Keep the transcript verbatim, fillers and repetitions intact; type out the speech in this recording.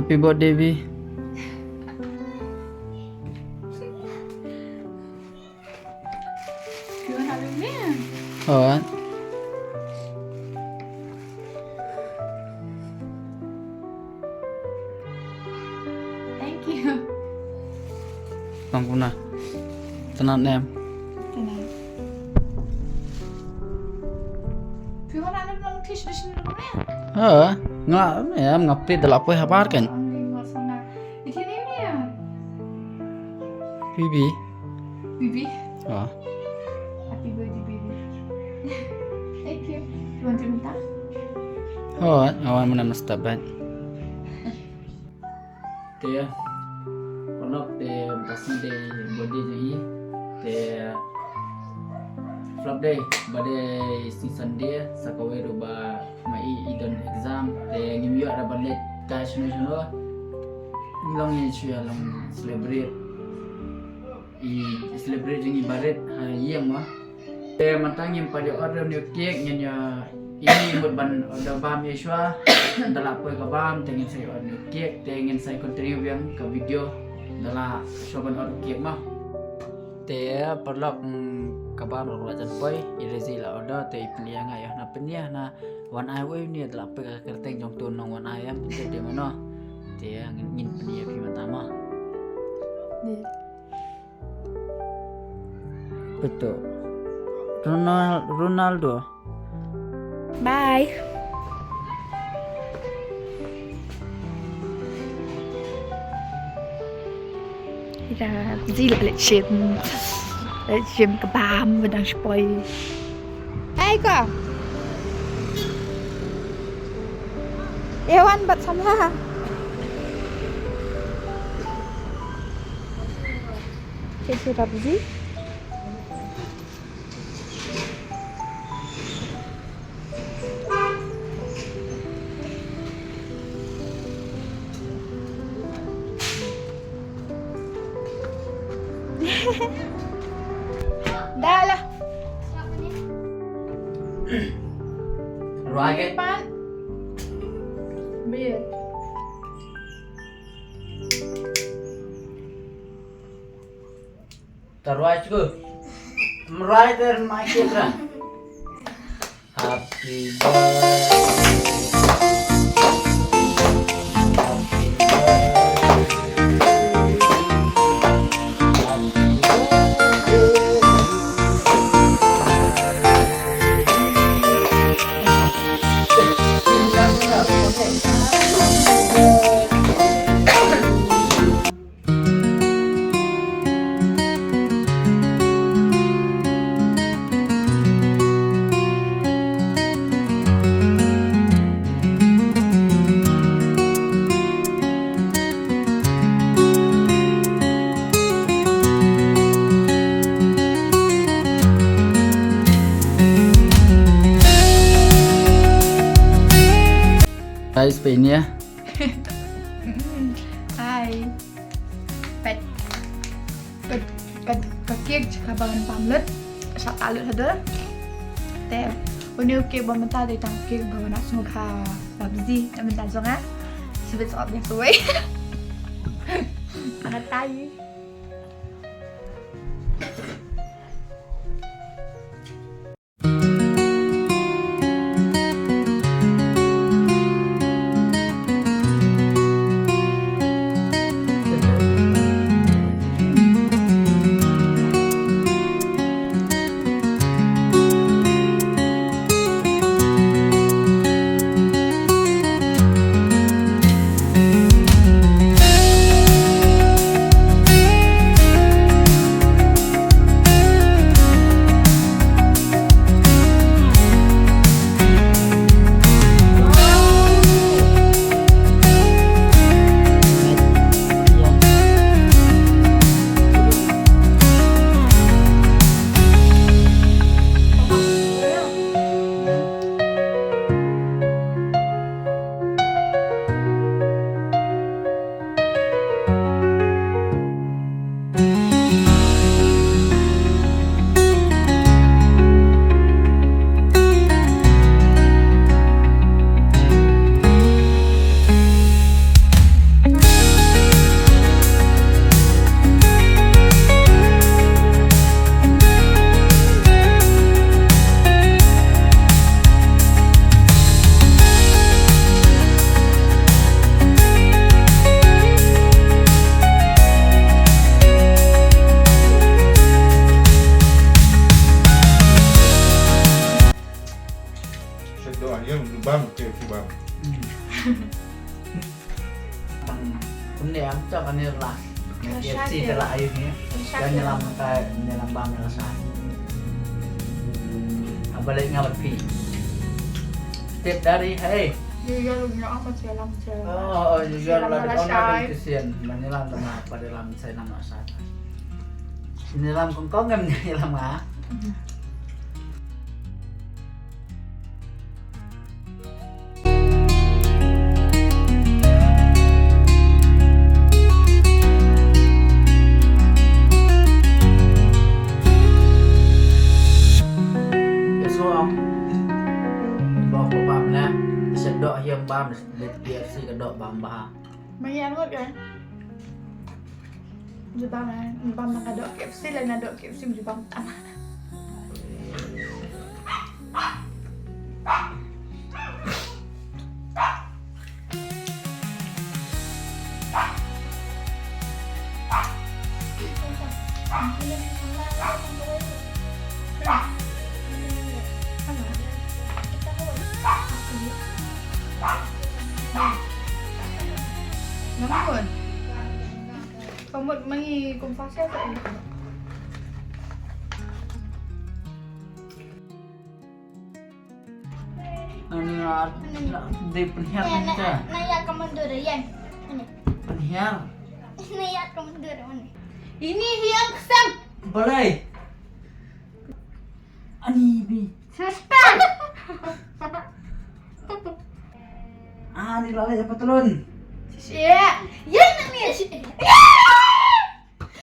Happy birthday, Bi. You wanna have a beer? Alright. Thank you. Tang kuna. Tang nem. Tang nem. Phi wan anem long tish dish ni rukom ne? Ha, nga, em, nga peit da la poi habar kan. Iti ne ne ya? Bibi. Bibi? Ha. Happy birthday, baby. Thank you. You want to minta? Ha, nga wan mynta mynstep bad. Te, paralok te, mynta sngi dei birthday jong i. Te, flop dei, ba dei sngi Sunday, sa kawei ruh ba ma i i don exam. Te, ngim ïoh da ban leit kai shano shano. Long ïa shu ïa long celebrate. I celebrate jong i barit ha ïing mo. Te mynta ngim pat ïa order u new cake, ngin ïa, i mut ban order bam ïa shuwa. Da la poi ka bam te ngin sa ïa order u new cake, te ngin sa ïa continue biang ka video da la shuwa ban order u cake mo. Te paralok, mm, ka bam ruh la jan poi, i Rezi la order, te i pynïa nga ïa na pynïa na wan ai wei ni da la poi ka kyrteng jong tu nong wan ai em, te dei mano. Te ngin, ngin pynïa phi mynta mo. Betul. Ronal-, Ronaldo. Bye. Ira, zil leit shim. Leit shim kebam, ba dang shu poi. Hai ko. Ewan bat samla. Ke sirap zi. Dah lah. Ruah ke? Pan. Bir. Taruh aja ke. Merai ter mai ke terang. Happy birthday. Happy birthday. Happy birthday. Guys, peit ïa. Hi. Peit. Peit, peit ka cake jaka ba ngan bam lut. Sa ta lut haduh. Te, une u cake ba mynta dei tang cake ba nga sngewbha ba busy na mynta jong nga. Sibit sop ïa sawei. Nga tai. Kebab. Hmm. Tang kumne am cha vanilla. Nga K F C te la ayu ni. Kan nyalam ka nyalam bam nyalam sa. Abalik nga bat phi. Tip dari hai. Yu yu lu nyalam cha lam cha. Oh, oh, yu yu la de ona kisian. Nyalam na pa de lam sa nam sa. Nyalam kong kong em nyalam nga. Ba ko bam na, sa dok hiam bam, le K F C ka dok bam ba. Mayan ngot kan? Ju bam na, bam na ka dok K F C, le na dok K F C ju bam tam. Namun, ka mut ma ngi kum sa sha sa. Ani nga dei pynhiar. Eh, ni na, ta. Na ïa ka mundur ïa. Ani. Pynhiar. Na ïa ka mundur ani. Ini hiang kesem. Balei? Ani bi. Setan. Ani lalai apa telun? Sia. Ya ini ni. Ya.